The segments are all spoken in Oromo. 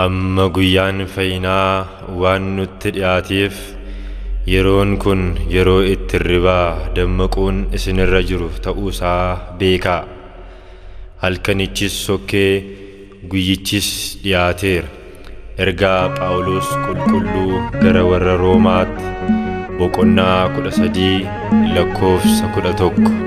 Amma guyyaan fayyinaa waan nutti dhiyaateef yeroon kun yeroo itti hirribaa dammaquun isinirra jiru ta'uusaa beekaa. Halkanichis sokkee guyyichis dhiyaateera. Ergaa Phaawulos Qulqulluu gara warra Roomaatti boqonnaa 13 lakkoofsa 11.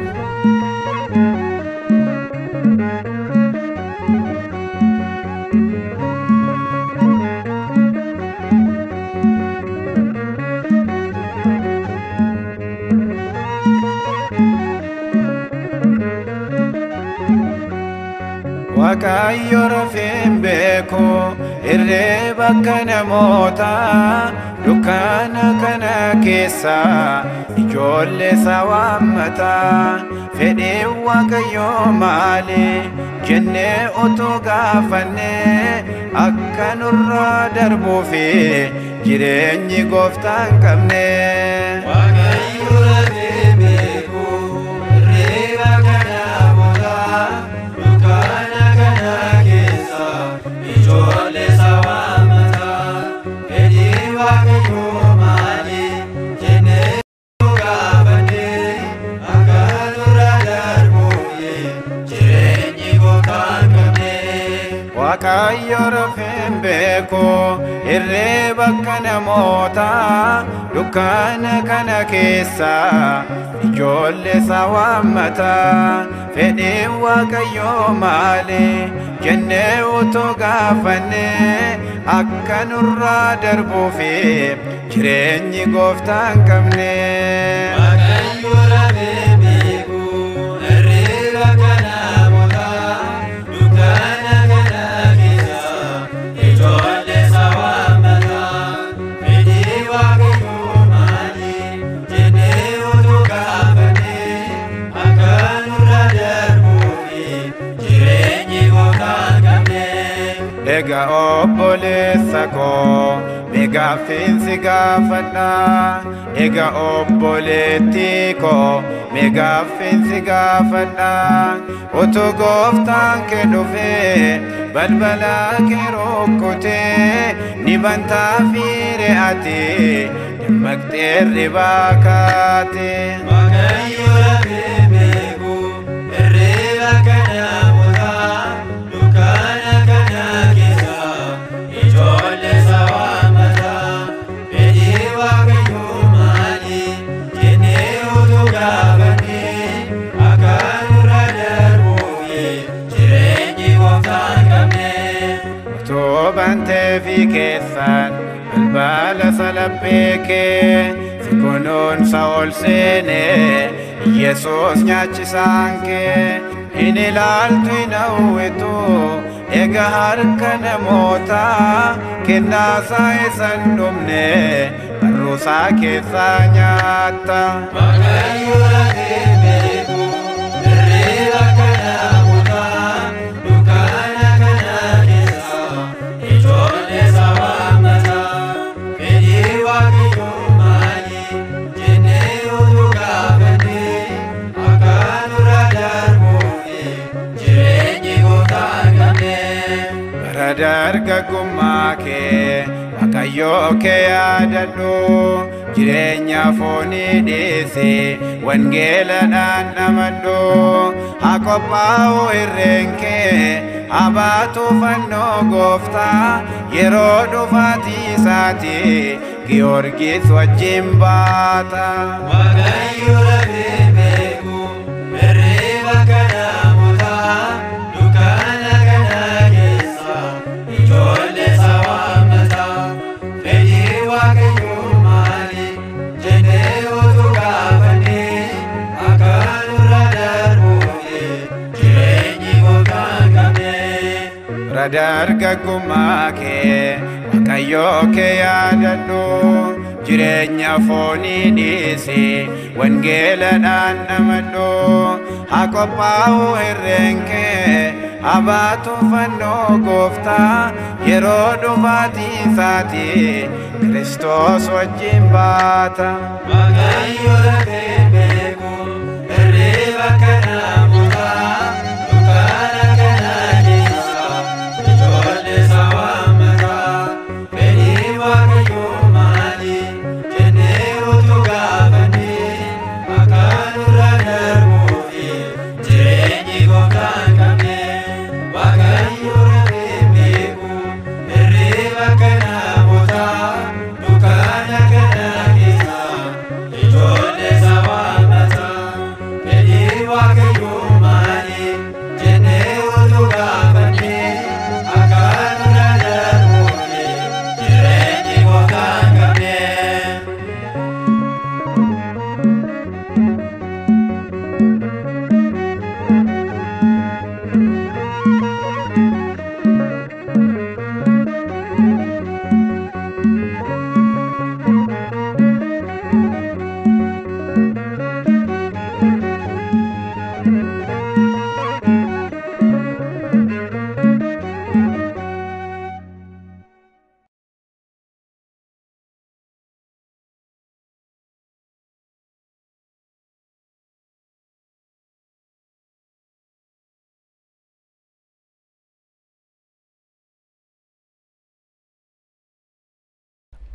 Waaqayyo rafee hin beeku hirriba akka namootaa dukkana kana keessa ijoollee isaa waammataa. Fedhiin Waaqayyoo maali jennee utuu gaafannee akka nurraa darbuufi jireenyi gooftaa hin qabne. Waaqayyo rafee beeku hirriba akka namootaa dukkana kana keessa ijoollee isaa waammataa. Fedhiin Waaqayyoo maali jennee utuu gaafannee akka nurraa darbuufi jireenyi gooftaa hin qabne. Waaqayyo rafee hin beeku hirriba akka namootaa dukkana kana keessa ijoollee isaa waammataa. Fedhiin Waaqayyoo maali jennee utuu gaafannee akka nurraa darbuufi jireenyi gooftaa hin qabne. Waaqayyo rafee beeku hirriba akka namootaa dukkana kana keessa ijoollee isaa waammataa. Fedhiin Waaqayyoo maali jennee utuu gaafannee akka nurraa darbuufi jireenyi gooftaa hin qabne. Egaa obboleessa koo mee gaaffiin si gaafadha. Egaa obboleettii koo mee gaaffiin si gaafadha. Utuu gooftaan kee dhufee balbala kee rukkutee ni bantaa fiire ati dammaqxee hirribaa kaate. Waaqayyo rafee beeku hirriba akka namootaa dukkana kana keessa ijoollee isaa waammataa. Fedhiin Waaqayyoo maali jennee utuu gaafannee akka nurraa darbuufi jireenyi gooftaa hin qabne. Utuu banteefi keessaan balbala salaphee kee si kunuunsa ol seenee Yesuus nyaachisaan kee hin ilaaltu hin hawwitu egaa harka namootaa kennaasaa isa hin dhumne barruusaa keessaa nyaatta. Waaqayyo rafee beeku hirriba akka namootaa dukkana kana keessa ijoollee isaa waammataa. Fedhiin Waaqayyoo maali jennee utuu gaafannee akka nurraa darbuufi jireenyi gooftaa hin qabne. Bara dargaggummaa kee Waaqayyoo kee yaadadhu jireenya foonii dhiisi wangeeladhaan amadhu. Haa qophaa'u irreen kee haa baatu fannoo gooftaa yeroo dhufaatii isaati Giyoorgis wajjin baata. Waaqayyo rafee beeku hirriba akka namootaa dukkana kana keessa ijoollee isaa waammataa. Fedhiin Waaqayyoo maali jennee utuu gaafannee akka nurraa darbuufi jireenyi gooftaa hin qabne. Bara dargaggummaa kee Waaqayyoo kee yaadadhu jireenya foonii dhiisi wangeeladhaan amadhu. Haa qophaa'u irreen kee haa baatu fannoo gooftaa yeroo dhufaatii isaati Kiristoos wajjin baata. Waaqayyo rafee beeku hirriba akka namootaa dukkana kana keessa ijoollee isaa waammataa.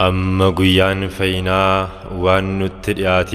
Amma guyyaan fayyinaa waan nutti dhiyaateef.